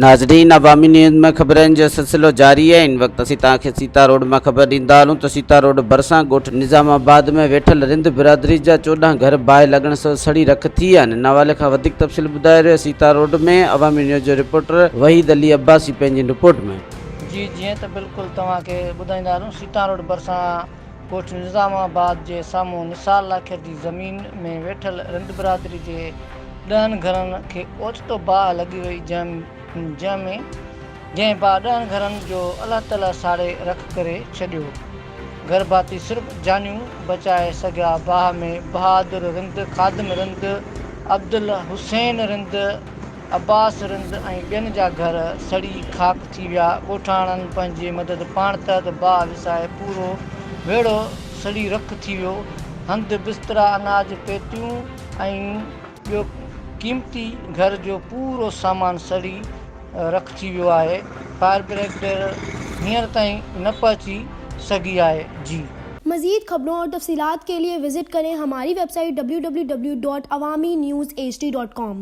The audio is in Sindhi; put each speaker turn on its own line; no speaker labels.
ناظرين عوامي نيوز ۾ خبرن جو سلسلو جاري آهي ان وقت اسين توهان کي سيتا روڊ مان خبر ڏيندا هلون ته سيتا روڊ ڀرسان ڳوٺ نظام آباد ۾ ويٺل رند برادري جا 14 گهر باهه لڳڻ سبب سڙي رک ٿي ويا آهن ان حوالي کان وڌيڪ تفصيل ٻڌائي رهيو آهي سيتا روڊ ۾ عوامي نيوز جو رپورٽر وحيد علي عباسي پنهنجي رپورٽ ۾.
جي جيئن ته بلڪل توهان کي ٻڌائيندا هلون سيتا روڊ ڀرسان ڳوٺ نظام آباد جي سامهون نثار لاکير جي زمين ۾ ويٺل رند برادري جي ڏهن گهرن کي اوچتو باهه لڳي وئي جنهن ۾ جنهن باهه ڏهن گهرن جو الله تعالي ساڙي رک ڪري ڇڏيو. گهر ڀاتي صرف جانيون بچائي سگهيا باهه ۾ بهادر رند، خادم رند، عبدالحسين رند، عباس رند ۽ ٻين جا گهر سڙي خاڪ ٿي ويا، ڳوٺاڻن پنهنجي مدد پاڻ تحت باهه وسائي پورو ويڙهو سڙي رک ٿي ويو، هنڌ، بسترا، اناج، پيتيون ۽ ٻيو قيمتي گهر جو پورو سامان سڙي رک ٿي ويو آهي، فائر بريگيڊ هينئر تائين نه پهچي سگهي آهي، جي.
مزيد خبرون اور تفصيلات کے لئے وزٽ ڪرين ھماري web site www.awamiNewsHD.com.